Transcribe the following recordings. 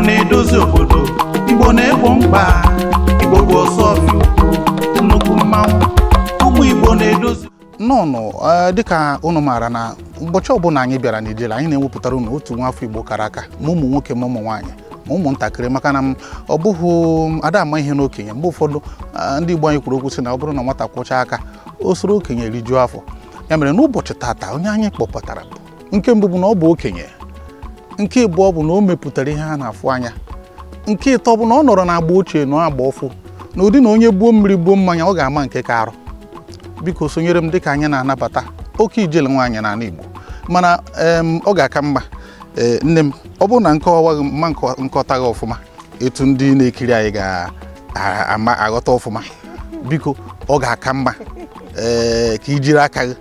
Na-edozi obodo, Igbo na-egbo mkpa, Igbo bụ ọsọfịa ukwu, nnukwu mmanwụ, ụmụ Igbo na-edozi. Nnọọnụ. Dịka unu maara na ụbọchị ọbụla anyị bịara n'Ijele, anyị na-ewepụtara unu otu nwa afọ Igbo kara aka, ma ụmụ nwoke, ma ụmụ nwaanyị, ma ụmụntakịrị, maka na m ọ bụghị ada ama ihe n'okenye. Mgbe ụfọdụ ndị Igbo anyị kwuru okwu sị na ọ bụrụ na nwata kwụchaa aka, o soro okenye rijuo afọ. Ya mere, n'ụbọchị tata, onye anyị kpọpụtara bụ nke mbụ bụ na ọ bụ okenye, nke abụọ bụ na o mepụtara ihe a na-afụ anya, nke ịtọ bụ na ọ nọrọ n'agba ochie na agba ọfụ, na ụdị na onye gbuo mmiri gbuo mmanya, ọ ga-ama nke ka arụ. Biko, sonyere m dịka anyị na-anabata oke ijele nwaanyị n'ala Igbo. Mana ọ ga-aka mma, ee, nne m, ọ bụrụ na nkọwa gị mma nkọta gị ọfụma, etu ndị na-ekiri anyị ga-ama aghọta ọfụma. Biko, ọ ga-aka mma, ee, ka i jiri aka gị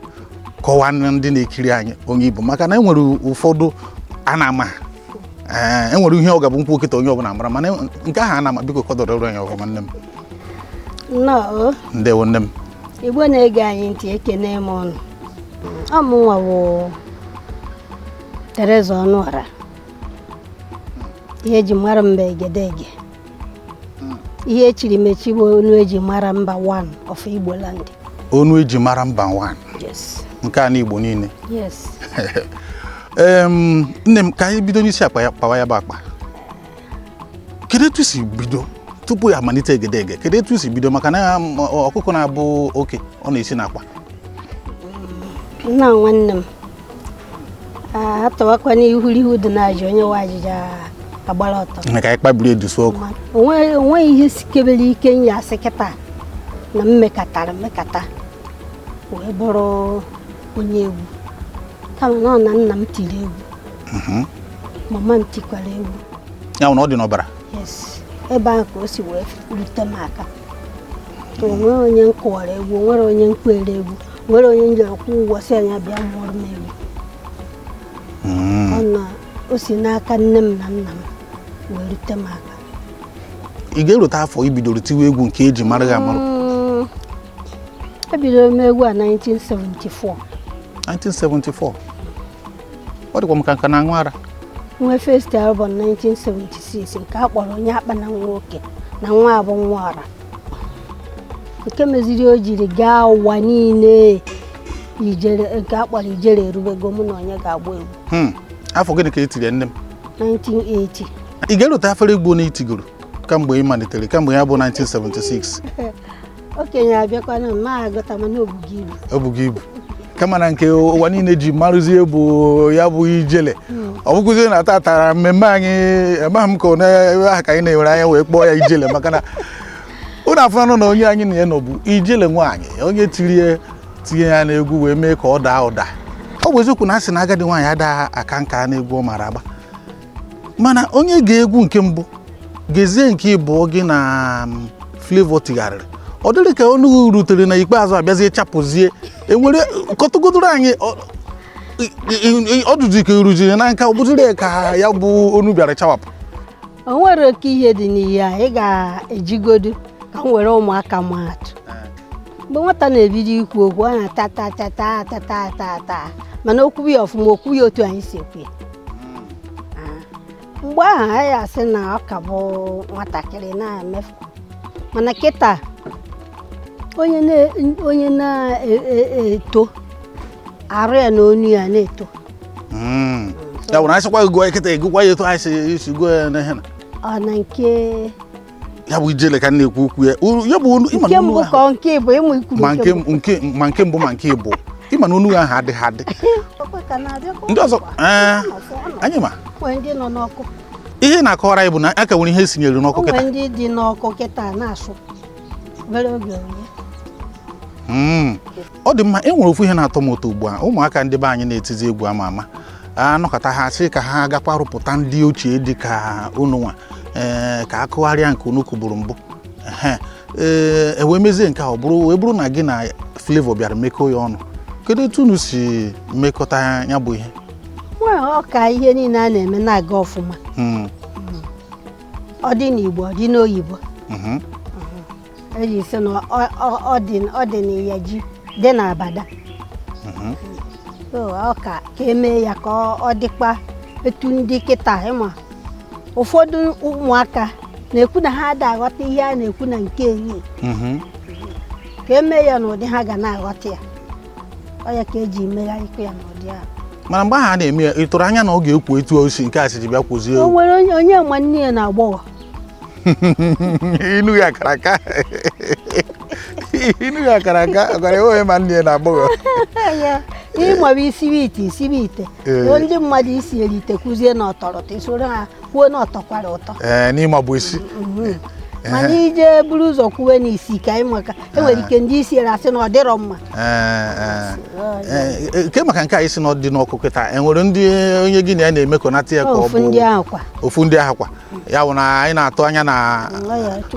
kọwaa ndị na-ekiri anyị onye Igbo, maka na e nwere ụfọdụ a na-ama ha. Ee, e nwere ihe ọ ga-abụ nkwụ okịta, onye ọbụla mara, mana nke ahụ a na-ama. Biko, kọdọrọ anyị ọfụma, nne m. Nnọọ. Ndewo, nne m. Igbo na-ege anyị ntị, ekene m ọnụ. Ọ mụnwa wụ Teresa Ọnụọra. Ihe eji mara mba Egedege, ihe echiri m echi bụ onu eji mara mba one of Igbo land. Onu eji mara mba one? Yes. Nke a n'Igbo niile? Yes. Nne m, ka anyị bido n'isi akpa ya kpawa ya bụ akpa. Kedu etu si bido tupu ya amalite Egedege? Kedu etu si bido? Maka na ọkụkọ na-abụ oke, ọ na-esi n'akwa. Nna nwanne m, atọwakwa n'ihurihu dị na ajị onye nwe ajịja agbara ọtọ. Ka anyị kpabiri edusu ọkụ. Onweghị ihe sikebere ike nya asị kịta na m mekatara mmekata wee bụrụ onye egwu, kama na ọ na nna m tiri egwu, mama m tikwara egwu. Ya bụ na ọ dị n'ọbara. Yes, ebe ahụ ka o si wee rute m aka. Onwere onye m kụwara egwu, onwere onye m kwere egwu, nwere onye m jere kwụ ụgwọ si anya bịa mụọrọ m egwu. Ọ na o si n'aka nne m na nna m wee rute m aka. Ị ga-erute afọ i bidoro tiwe egwu nke eji mara gị amarụ? Ebidoro m egwu a 1974. 1974, ọ dịkwa m ka nka na-aṅụ ara. Nwee first album 1976, nke a kpọrọ Onye Akpa na Nwa Oke na Nwa Abụ Nwa Ọra, nke meziri o jiri gaa ụwa niile, ijere nke a kpọrọ Ijere Erubego Mụ na Onye Ga-agba Egwu. Afọ gịnị ka e tiri ya, nne m? 1980. Ị ga-erute afere egwu na itigoro kamgbe ị malitere, kamgbe ya bụ 1976? Okenye abịakwana ma agụta, mana obugo ibu. Ọ bụghị ibu, kama na nke ụwa niile ji marụzie bụ ya bụ ijele. Ọ bụkụzie na tatara mmemme anyị, amaghị m ka ọ na ebe ahụ ka anyị na-ewere anya wee kpọọ ya ijele, maka na ụnụ afụnanụ na onye anyị na ya nọ bụ ijele nwaanyị, onye tirie tinye ya n'egwu wee mee ka ọ daa ụda. Ọ bụ eziokwu na a sị na agadi nwaanyị ada aka nka n'egwu ọ mara agba, mana onye ga-egwu nke mbụ gezie nke ịbụọ gị na Flavour tigharịrị, ọ dịrị ka onu rutere na ikpeazụ abịazie chapụzie. Enwere kọtụgodoro anyị ọdụdụ ka eruziri na nka, ọ bụziri ka ya bụ onu bịara chawapụ. O nwere oke ihe dị n'ihe a ị ga-ejigodu ka m were ụmụaka maa atụ. Mgbe nwata na-ebido ikwu okwu, ọ na-ata ta ta ta ta ta ta ta, mana okwu ya ọfụma, okwu ya otu anyị si ekwu ya. Mgbe ahụ anyị asị na ọ ka bụ nwatakịrị na-emefu, mana kịta onye na-eto, arụ ya na onu ya na-eto. Ya bụ na anyị sịkwa gị gụọ kịta, egụkwa ya etu anyị si gụọ ya n'ihe na Ọ na nke ya bụ ijele ka m na-ekwu okwu ya. Ya bụ onu ịma nke na onu mbụ ahụ ka ọ nke bụ ịmụ ikwuru. Ma nke nke ma nke mbụ ma nke ịbụ, ịma na onu ahụ adịghị adị. Ọkwa ka na-abịakwa. Ndị ọzọ, ee, Ọ nọ, ọ nọ. anyị ma Nwee ndị nọ n'ọkụ. Ihe na-akọwara anyị bụ na a ka nwere ihe esinyere n'ọkụ O kịta. nwee ndị dị n'ọkụ kịta na-asụ obere oge onye. Ọ dị mma. E nwere ofu ihe na-atọ m ụtọ ugbu a. Ụmụaka ndị be anyị na-etizi egwu ama ama anọkọta, ha sị ka ha gakwa rụpụta ndị ochie dị ka unu nwa, ee, ka akụgharịa nke unu kụburu mbụ. Ehe, ee, e wee mezie nke a, ọ bụrụ wee bụrụ na gị na Flavour bịara mekọọ ya ọnụ. Kedu etu unu si mekọta ya bụ ihe? Nwee ọ ka ihe niile a na-eme na-aga ọfụma. Ọ dị n'Igbo, ọ dị n'oyibo. Eji sị na ọ dị n'ịyaji dị n'abada. So ọ ka emee ya ka ọ dịkwa etu ndị kịta ịma. Ụfọdụ ụmụaka na-ekwu na ha ada aghọta ihe a na-ekwu na nke enyi, ka eme ya n'ụdị ha ga na-aghọta ya. Ọ ya ka eji megharịkwa ya n'ụdị ahụ. Mana mgbe ahụ a na-eme ya, ị tụrụ anya na ọ ga-ekwu etu o si nke a siri bịa kwuzie? O nwere onye ma nne ya na agbọghọ. Inu ya kara aka, inu ya kara aka, gwara enweghị ma nne ya na agbọghọ. Ya ịmawa isiwe ite, isiwe ite. Ndị mmadụ isi ite kwuzie na ọtọrọ ụtọ, isoro ha kwuo na ọtọkwara ụtọ. Ee, n'ịma bụ isi. Mana ije buru ụzọ kwuwe n'isi ka anyị maka enwere ike ndị isi asị na ọ dịrọ mma. Ke maka nke a isi na ọ dị n'ọkụ kịta, enwere ndị onye gị na ya na-emekọnata ya ka ọ ofu bụ ndị ahụ kwa. Ofu ndị ahụ kwa, ya bụ na anyị na-atụ anya na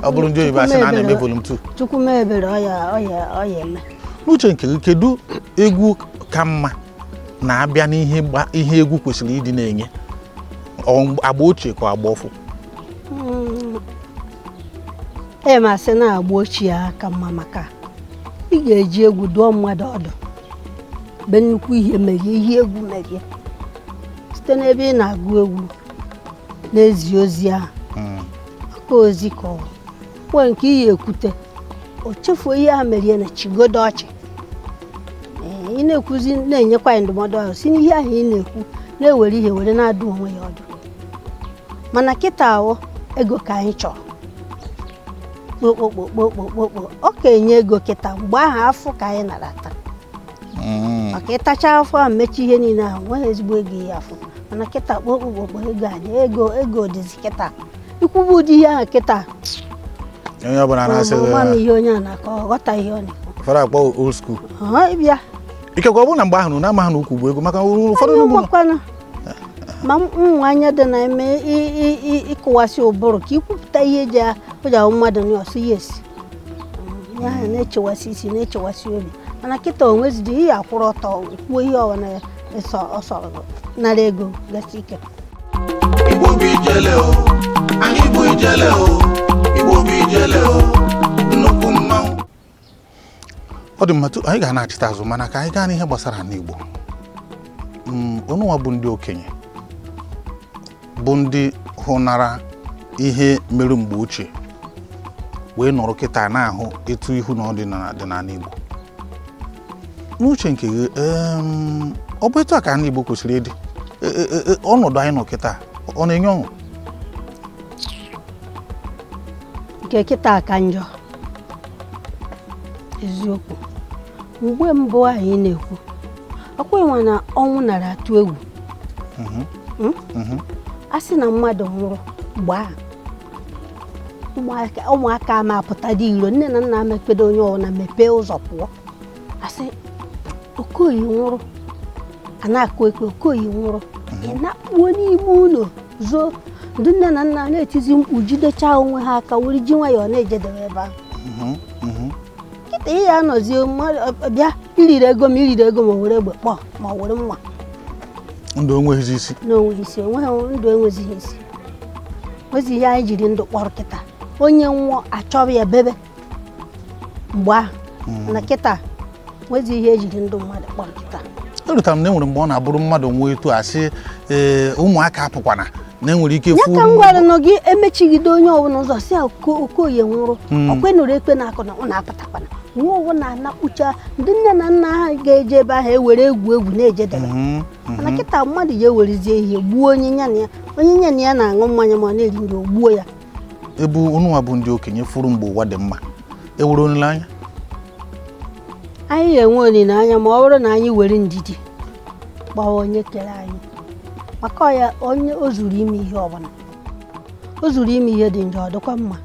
ọ bụrụ ndị oyibo asị na a na-eme volume 2. Chukwu mee ebere, ọya eme. N'uche nke gị, kedu egwu ka mma na-abịa n'ihe ihe egwu kwesịrị ịdị na-enye? Agba ochie ka agba ọfụ? E ma sị na agba ochie aka mma, maka ị ga-eji egwu dụọ mmadụ ọdụ mgbe nnukwu ihe merie, ihe egwu merie, site n'ebe ị na-agụ egwu na-ezi ozi ahụ, aka ozi ka ọ nwee nke iyi ekwute, o chefuo ihe ahụ merie na chigodo ọchị. Ee, ị na-ekwuzi na-enyekwa ya ndụmọdụ ahụ si n'ihe ahụ ị na-ekwu na-ewere ihe were na-adụ onwe ya ọdụ. Mana kịta ahụ, ego ka anyị chọrọ kpokpokpokpokpokpokpo, ọ ka enye ego kịta. Mgbe ahụ, afọ ka anyị nara ata, maka ịtacha afọ ahụ mechi ihe niile ahụ, nweghị ezigbo ego ihe afọ. Mana kịta, kpokpokpokpo, ego anyị, ego ego dịzi kịta. Ikwubu ụdị ihe ahụ kịta, onye ọbụla na-asị ma m ihe onye a na-akọ, ọ ghọta ihe ọ na-ekwu. Ụfọdụ akpọ old school. Ọhọ, ịbịa. Ikekwe ọ bụrụ na mgbe ahụ na amaghị na ukwu bụ ego, maka ụfọdụ anyị ndị mụ gbakwana ma ụmụ anya dị na eme ịkụwasị ụbụrụ ka ikwupụta ihe eji o ji ahụ mmadụ na ọsụ yes ya ahụ na-echewasị isi, na-echewasị obi. Mana kịta, o nwezidi ihe akwụrụ ọtọ kwuo ihe ọbụla ọ sọrọ gị, nara ego gasị ike. Igbo bụ ijele o, anyị bụ ijele o, Igbo bụ ijele o, nnukwu mmanwụ. Ọ dị mma. Anyị ga na-achịta azụ, mana ka anyị gaa n'ihe gbasara ala Igbo. Ụnụnwa bụ ndị okenye, bụ ndị hụnara ihe mere mgbe ochie wee nọrọ kịta na-ahụ etu ihu na ọdịnala dị n'ala Igbo. N'uche nke gị, ọ bụ etu a ka ala Igbo kwesịrị ịdị? Ọnọdụ anyị nọ kịta, ọ na-enye ọṅụ? Nke kịta ka njọ, eziokwu. Mgbe mbụ anyị na-ekwu ọkwa ịnwa na ọnwụ nara atụ egwu. Mhm. A sị na mmadụ nwụrụ mgbe ahụ, ụmụaka ama apụta dị iro, nne na nna mepedo onye ọbụla mepee ụzọ pụọ, asị Okoye nwụrụ, a na-akụ ekwe, Okoye nwụrụ, ị na-akpuo n'ime ụlọ zoo. Ndị nne na nna na-etizi mkpu, jidechaa onwe ha aka, were ji nwayọọ na-ejedebe ebe ahụ. Kịta ị ya anọzie, mmadụ bịa, iriri ego m, iriri ego m, o were egbe kpọọ ma ọ were mma. Ndụ onweghịzi isi. Na onweghị isi, onweghị ndụ, enwezighị isi, nwezi ihe anyị jiri ndụ kpọrọ kịta. Onye nwụọ, achọrọ ya bebe mgbe ahụ, mana kịta nwezi ihe ejiri ndụ mmadụ kpọrọ kịta. Erutara m na enwere mgbe ọ na-abụrụ mmadụ nwee etu a sị, ee, ụmụaka apụkwana, na enwere ike ya fụ. Ka m gwara nụ gị, emechigide onye ọbụla ụzọ si Okoye nwụrụ, ọkwe nụrụ ekwe na akụ na ụnụ apụtakwana, nwa ọbụla anakpucha. Ndị nne na nna ha ga-eje ebe ahụ ewere egwu egwu na-ejedebe. Mana kịta, mmadụ ji ewerezie ihe gbuo onye ya na ya, onye ya na ya na-aṅụ mmanya ma ọ na-eri nri, o gbuo ya. Ebe ụnụnwa bụ ndị okenye fụrụ mgbe ụwa dị mma, ewere olileanya? Anyị ga-enwe olileanya ma ọ bụrụ na anyị were ndidi gbawa onye kere anyị, maka ọ ya onye o zuru ime ihe ọbụla, o zuru ime ihe dị njọ, ọ dịkwa mma.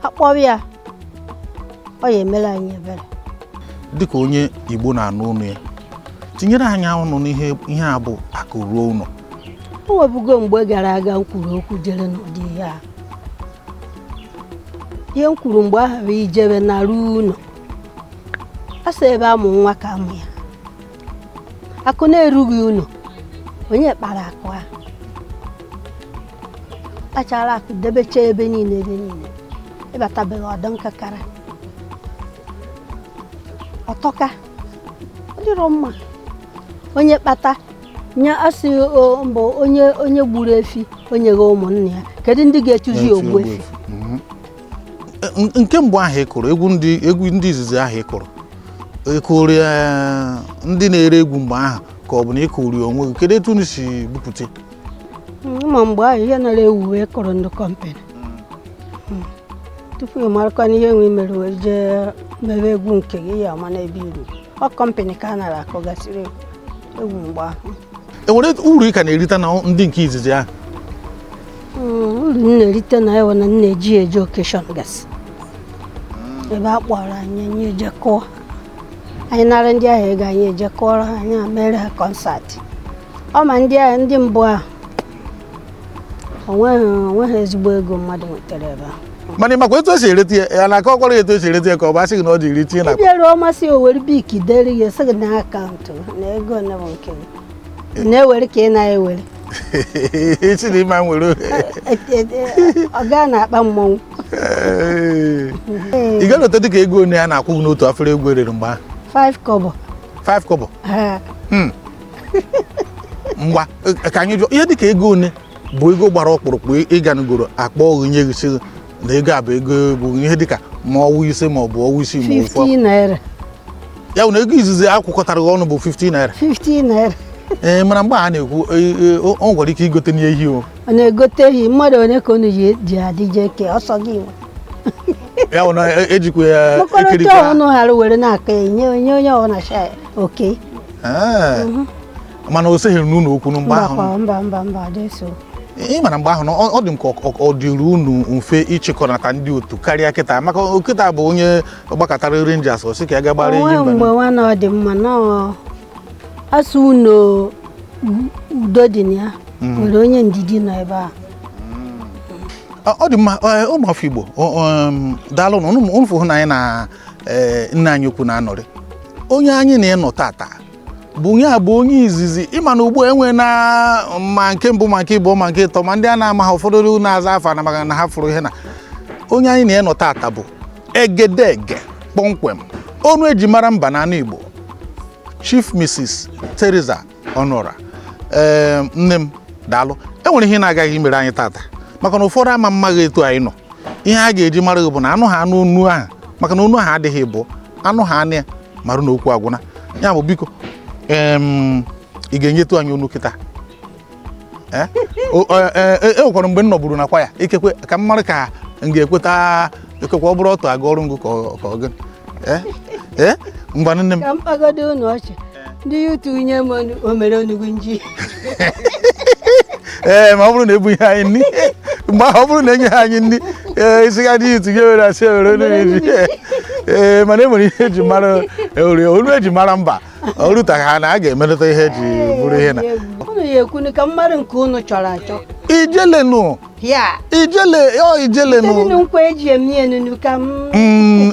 Akpọrọ ya, ọ ya emere anyị ebere. Dịka onye Igbo na-anụ ọnụ ya, tinyere anyị ọnụ n'ihe ihe a bụ akụ ruo ụlọ. O nwebugo mgbe gara aga m kwuru okwu jere n'ụdị ihe a. Ihe m kwuru mgbe ahụ bụ ijebe na ruo ụlọ, a sị ebe amụ nwa ka amụ ya. Akụ na-erughị ụlọ, onye kpara akụ ahụ kpachara akụ debechaa ebe niile, ebe niile ịbatabeghị ọdọ nkakara ọtọka, ọ dịrọ mma. Onye kpata Nye asị mbụ onye onye gburu efi, onye ghe ụmụnne ya, kedu ndị ga-echuzi ogbu efi? Nke mbụ ahụ ị kụrụ egwu, ndị egwu ndị izizi ahụ ị kụrụ, ị kụrụ ya ndị na-ere egwu mgbe ahụ, ka ọ bụ na ị kụrụ ya onwe gị? Kedu etu unu si bupụta? Ma mgbe ahụ ihe nara ewu wee kụrụ ndị company tupu ị marakwa na ihe nwe mere wee jee mewe egwu nke gị, ya ama n'ebe iru ọ company ka a nara akụgasịrị egwu mgbe ahụ. E nwere uru ị ka na-erite na ndị nke izizi ahụ? Uru m na-erite na ewe na m na-eji eje occasion gasị ebe a kpọrọ anyị, anyị eje kụọ, anyị nara ndị ahụ ego, anyị eje kụọrọ ha, anyị mere ha concert. Ọ ma ndị ahụ, ndị mbụ ahụ, onweghị ezigbo ego mmadụ nwetara ebe ahụ. Mana ị makwa etu esi erete ya? Ya na-akọ ọkwara ya etu esi erete ya, ka ọ bụ asị gị na ọ dị iri tinye na Ịbịa ruo ọmasị o were Bic dere ya, sị gị na account na ego ole bụ nke gị. Ị na-ewere ka ị na-ewere? Isi na ịma nwere. Ọ gaa na-akpa mmọnwụ. Ị ga-elote dịka ego one a na-akwụ gị n'otu afere egwu erere mgbe ahụ? 5 kobo. 5 kobo? Ha. Ngwa, ka anyị jụọ, ihe dịka ego one bụ ego gbara ọkpụrụkpụ ịganugoro akpọ gị nye gị, sị gị na ego a bụ ego egwu, ihe dịka ma ọnwa 5 ma ọ bụ ọnwa 6 ma ọ bụ 50 naira. Ya bụ na ego izizi akwụkọtara gị ọnụ bụ 50 naira? 50 naira. Ee, mana mgbe a na-ekwu o nwere ike igote n'ehi o. Ọ na-egote ehi mmadụ one ka unu ji adịje ke ọsọ gị nwe. Ya bụ na ejikwa ya mkpọrọta ekirikwa. Ọnụ ghara were na-akọ ya nye onye onye ọbụla sha oke. Ee. Mana o seghịrị n'ụlọ okwu mgbe ahụ? Mba, mba, mba, mba, dị so. Ị mara mgbe ahụ na ọ dị m ka ọ dịrị unu mfe ịchịkọnata ndị otu karịa kịta, maka kịta bụ onye gbakọtara Rangers, ọ sị ka ya ga gbara Onwe enyi mba. Mgbe nwa na ọ dị mma nọọ asụ unu, udo dị na ya, nwere onye ndidi nọ ebe a. Ọ dị mma. Ụmụafọ Igbo, daalụ nụ unu fụ na anyị na nna anyị ukwu na-anọrị. Onye anyị na-enọ tata bụ onye a bụ onye izizi. Ịma na ugbu a enwe na ma nke mbụ, ma nke ịbụọ, ma nke ịtọ, ma ndị a na-ama ha, ụfọdụ na-aza afa na maka na ha fụrụ ihe na onye anyị na-enọ tata bụ egedege kpọmkwem, onu eji mara mba n'ala Igbo, Chief Mrs. Teresa Ọnụra. Ee, nne m, daalụ. E nwere ihe na-agaghị imere anyị tata, maka na ụfọdụ ama mmaghị etu anyị nọ. Ihe a ga-eji mara gị bụ na anụ ha anụ onu ahụ, maka na onu ahụ adịghị bụ anụ ha anụ ya marụ na okwu agwụna. Ya bụ, biko, ị ga-enyetụ anyị onu kịta? Ee, e nwekwara mgbe m nọburu na kwa ya, ikekwe ka m mara ka m ga-ekweta, ikekwe ọ bụrụ ọtụ aga ọrụ ngụ ka ọ gịnị. Ee, ee, ngwanụ nne m. Ka mkpagodo unu ọchị ndị yutu nye m o mere onugbu nji. Ee, ma ọ bụrụ na ebughị anyị nri mgbe ahụ, ọ bụrụ na enye ha anyị nri, ee, isi ga dị itu gị were asị ewere onu eri. Ee, mana e nwere ihe eji mara, ewere olu eji mara mba o rute ha na a ga-emelite ihe eji bụrụ ihe na Unu ya ekwunu ka mmadụ nke unu chọrọ achọ. Ijelenụ. Ya. Ijele ọ ijelenụ. Site nkwa eji eme enunu ka m.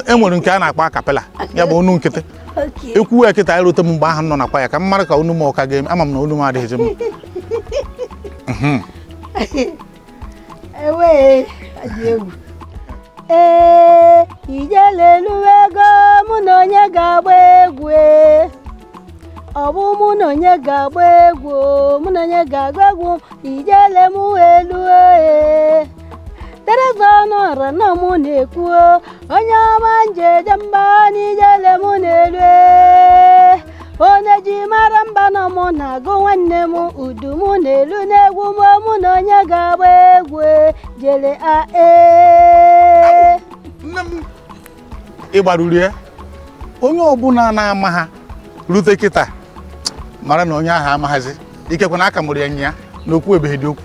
E nwere nke a na-akpọ acapella, ya bụ onu nkịtị. Okay. Ekwu ya kịta erute m mgbe ahụ m nọ na kwa ya, ka m mara ka onu m ọka ga-eme. Ama m na onu m adịghịzi m. Ewee, dị egwu. Ee, ijele ego mụ na onye ga-agba egwu ee. Ọ bụ mụ na onye ga-agba egwu o, mụ na onye ga-agba egwu, ijele mụ elu ee. Teresa Ọnụọra na mụ na-ekwu o, onye ọma njeje mba n'ijele mụ na-elu ee. Onye ji mara mba nọ mụ na-agụ nwanne m udu mụ na-elu n'egwu m, mụ na onye ga-agba egwu ee, jele a ee. Nne m, ịgbaruru ya. Onye ọbụla na-ama ha rute kịta mara na onye ahụ amaghazi, ikekwe na aka mụrụ ya nya na okwu ebeghị dị okwu.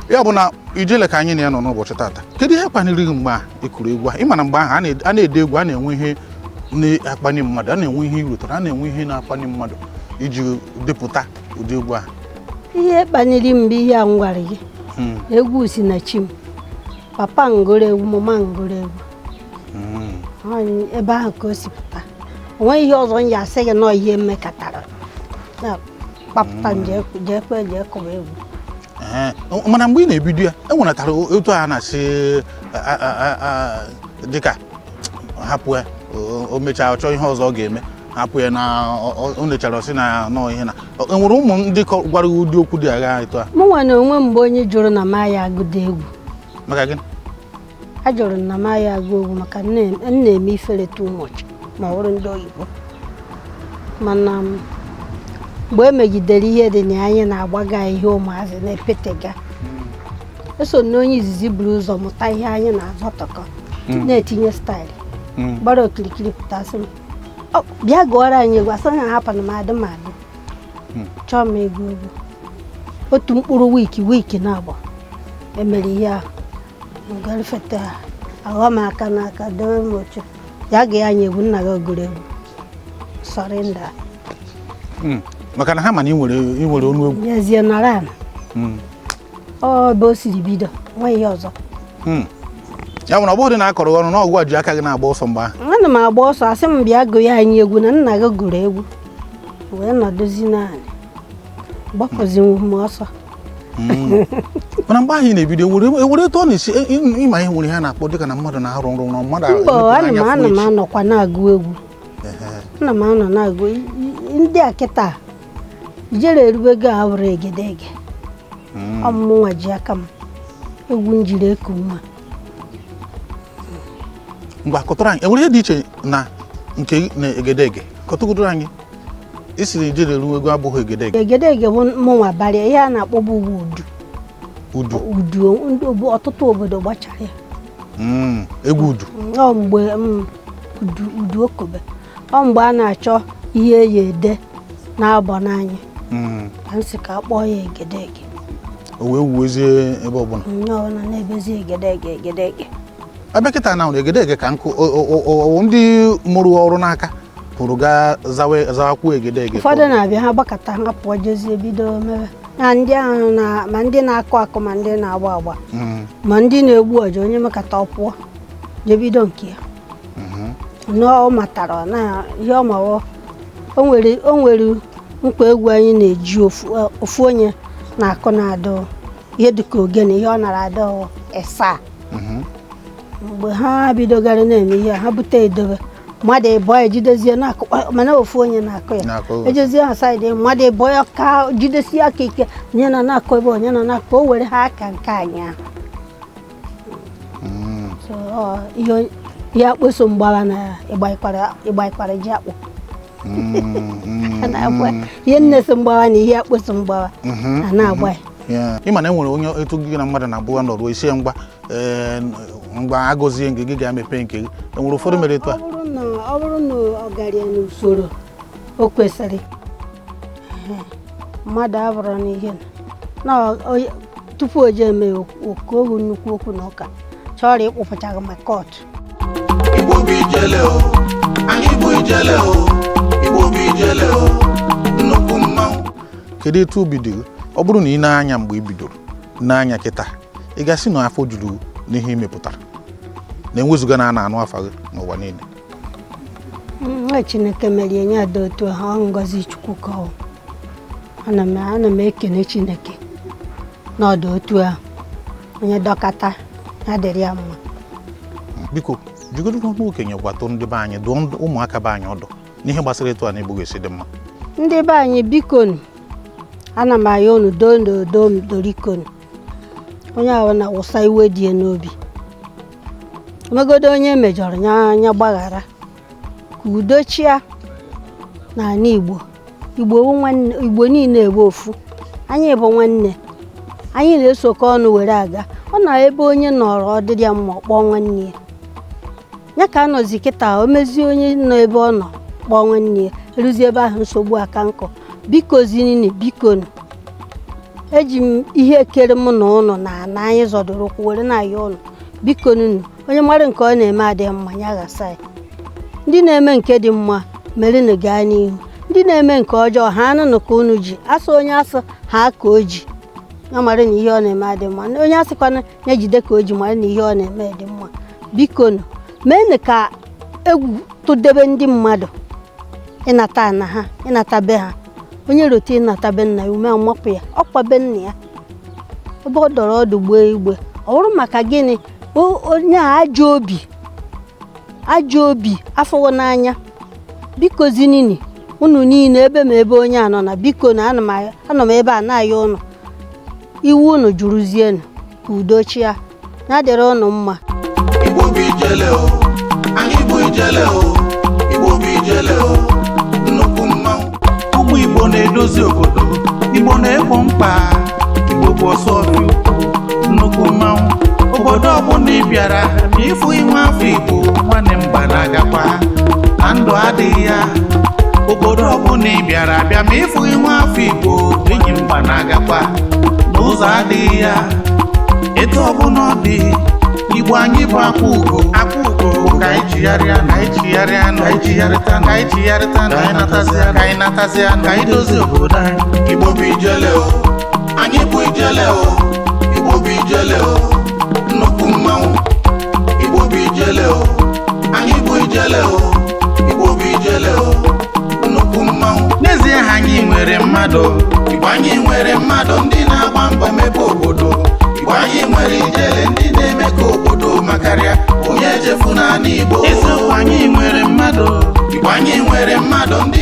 Ya bụ na ijele ka anyị na ya nọ n'ụbọchị tata. Kedu ihe kpaniri gị mgbe a ị kụrụ egwu a? Ị ma na mgbe ahụ a na-ede egwu, a na-enwe ihe na-akpani mmadụ, a na-enwe ihe irutere, a na-enwe ihe na-akpani mmadụ iji depụta ụdị egwu ahụ. Ihe kpaliri m bụ ihe a m gwara gị. Egwu si na chi m. Papa ngụrụ egwu, mama ngụrụ egwu. Ebe ahụ ka o si pụta. O nweghị ihe ọzọ m ji asị gị nọọ ihe mmekọtara na kpapụta m jee kwe jee kụba egwu. Ee, mana mgbe ị na-ebido ya, e nwenatara otu a na-asị dịka hapụ ya, o mechaa chọọ ihe ọzọ ọ ga-eme. Hapụ ya na ọ nechara ọ sị na nọọ ihe na e nwere ụmụ ndị gwara gị ụdị okwu dị agha etu a? Mụnwa na onwe mgbe onye jụrụ na m ya agụda egwu. Maka gịnị? A jụrụ na m ya agụ egwu maka m na-eme ifere too much ma ọ bụrụ ndị oyibo. Mana mgbe e megidere ihe dị na anyị na-agbaga ihe ụmụazị na-epetega, eso na onye izizi buru ụzọ mụta ihe anyị na-azọtọkọ na-etinye style gbara okirikiri pụtasị m, bịa gụọrọ anyị egwu, asị na hapụ na m adị m agụ, chọọ m egwu egwu otu mkpụrụ wiki na-agba emere ihe ahụ ngarịfeta aghọ m aka n'aka dowe m oche ya ga anyị egwu nna gị gụrụ egwu sọrịnda. Maka na ha ma na ị nwere ọnụ egwu. N'ezie nọrọ ala. Ọ ebe o siri bido nwe ihe ọzọ. Ya bụ na ọ bụghị na a kọrọ ọnụ na ọgwụ a ji aka gị na-agba ọsọ mgbe ahụ. Ana m agba ọsọ, asị m bịa gụọ ya anyị egwu na nna gị gụrụ egwu, wee nọdụzi naanị gbapụzinwu m ọsọ. Mana mgbe ahụ ị na-ebido ewere etu ọ na-esi ịma ihe nwere ihe a na-akpọ dịka na mmadụ na-arụ nrụ na mmadụ mba, ana m anọkwa na-agụ egwu, ana m anọ na-agụ ndị a kịta ijere erubego a bụrụ egedege ọmụmụ nwa ji aka m egwu njiri eku nwa. Mgbe akọtara anyị enwere ihe dị iche na nke na egedege, kọtụgodoro anyị isiri ijere eru ego abụghị egedege. Egedege bụ mụnwa barịa ihe a na-akpọbu udu. Udu udu ọtụtụ obodo gbachara ya. Egwu udu. Ọ mgbe udu okobe, ọ mgbe a na-achọ ihe eyi ede na-abọ n'anya ka nsị ka a kpọọ ya egedege. O wee wuwezie ebe ọbụla. Onye ọbụla na-ebezi egedege egedege. Abịa kịta na egedege ka nkụ ndị mụrụ ọrụ n'aka pụrụ gaa zawakwuo egedege. Ụfọdụ na-abịa ha gbakọta ha pụọ jezie bido mewe na ndị ahụ na ma ndị na-akụ akụ ma ndị na-agba agba ma ndị na-egbu ọja, onye mekata ọ pụọ jebido nke ya. Na ọ matara na ihe ọ mawo o nwere nkwa egwu anyị na-eji ofu onye na-akụ na-adụ ihe dịka ogene, ihe ọ nara adụ ịsaa. Mgbe ha bidogara na-eme ihe ha bute edobe mmadụ ịbụọ ejidezie na-akụ, mana ofu onye na-akụ ya ejezie ha saịdị mmadụ ịbụọ ya ka jidesie aka ike, onye nọ na-akụ ebe onye nọ na-akụ o were ha aka nke anyị ahụ. So ihe akpụ so mgbawa na ịgba ịkwara ji akpụ ihe nne so mgbawa na ihe akpụ so mgbawa a na-agba ya. Ịma na e nwere onye etu gị na mmadụ na-abụọ nọruo isi ngwa ngwa agọzie nke gị ga-emepe nke gị, e nwere ụfọdụ mere etu a. Ọ bụrụ na ọ gara ya n'usoro o kwesịrị, mmadụ abụrụ n'ihe na tupu o jee eme oku nnukwu okwu na ụka chọrọ ịkpụpụchaghị ma kọtụ. Igbo bụ ijele o, anyị bụ ijele o, Igbo bụ ijele o, nnukwu mmanwụ. Kedu etu obi dị gị ọ bụrụ na ị na-anya mgbe ị bidoro n'anya kịta, ị gasị na afọ juru n'ihe ị mepụtara na-enwezuga na a na-anụ afa gị n'ụwa niile? Nwa Chineke mere nye ada otu ahụ, ngọzi Chukwu ka ọ ana m ekene Chineke n'ọdụ otu ahụ, onye dọkata ya dịrị ya mma. Biko jigodo n'ọnụ okenye gwatụ ndị be anyị, dụọ ụmụaka be anyị ọdụ n'ihe gbasara etu a na Igbo ga-esi dị mma. Ndị be anyị bikonu, ana m ayọ unu doo dorikonu, onye ahụ na-awụsa iwe dị ya n'obi, omegodo onye mejọrọ anya gbaghara ka udo chia n'ala Igbo. Igbo niile bụ ofu, anyị bụ nwanne, anyị na-esokọ ọnụ were aga. Ọ na ebe onye nọrọ ọdịdị ya mma kpọọ nwanne ya, ya ka anọzi kịta o mezie onye nọ ebe ọ nọ kpọọ nwanne ya, eruzie ebe ahụ nsogbu aka nkụ. Biko zinini, bikonu, eji m ihe kere mụ na ụnụ na ana anyị zọdoro ụkwụ were na-ayọ ụnụ, biko nunu, onye mara nke ọ na-eme adịghị mma ya ghasa ya. Ndị na-eme nke dị mma merenụ gaa n'ihu, ndị na-eme nke ọjọọ ha anụnụ ka unu ji asụ onye asụ ha ka o ji ya mara na ihe ọ na-eme adị mma, onye asịkwana ya jide ka o ji mara na ihe ọ na-eme dị mma. Bikonu meenụ ka egwu tụdebe ndị mmadụ ịnata ana ha, ịnata be ha. Onye rote ịnata be nna ya ume amapụ ya, ọkwa be nna ya ebe ọ dọrọ ọdụ gbee igbe. Ọ bụrụ maka gịnị onye a ajọ obi afụghị n'anya Biko zinini unu niile, ebe ma ebe onye a nọ na, biko na ana m anọ m ebe a na-ayọ unu, iwu unu juruzienu ka udo chia ya dịrị unu mma. Igbo bụ ijele o, anyị bụ ijele o. Igbo bụ ijele o, nnukwu mmanwụ. Ụmụ Igbo na-edozi obodo, Igbo na-egbo mkpa, Igbo bụ ọsọ ọfịa ukwu, nnukwu mmanwụ. Obodo ọbụla ị bịara ma ịfụ inwe afọ Igbo, nwanne m, gbalagakwa na ndụ adịghị ya. Obodo ọbụla ị bịara abịa ma ịfụ inwe afọ Igbo, enyi m, gbanagakwa na ụzọ adịghị ya. Etu ọbụla ọ dị, Igbo anyị bụ akwa ugo, akwa ugo. Ka anyị chigharịa na anyị chigharịa na anyị chigharịta na anyị chigharịta na anyị natazịa, ka anyị natazịa, ka anyị dozie obodo anyị. Igbo bụ ijele o, anyị bụ ijele o. Igbo bụ ijele o, nnukwu mmanwụ. Igbo bụ ijele o, anyị bụ ijele o. Igbo bụ ijele o, nnukwu mmanwụ. N'ezie ha, anyị nwere mmadụ. Igbo anyị nwere mmadụ, ndị na-agba mbọ mebe obodo. Igbo anyị nwere ijele, ndị na-eme ka obodo makarịa onye echefu naanị Igbo. Eziokwu, anyị nwere mmadụ. Igbo anyị nwere mmadụ, ndị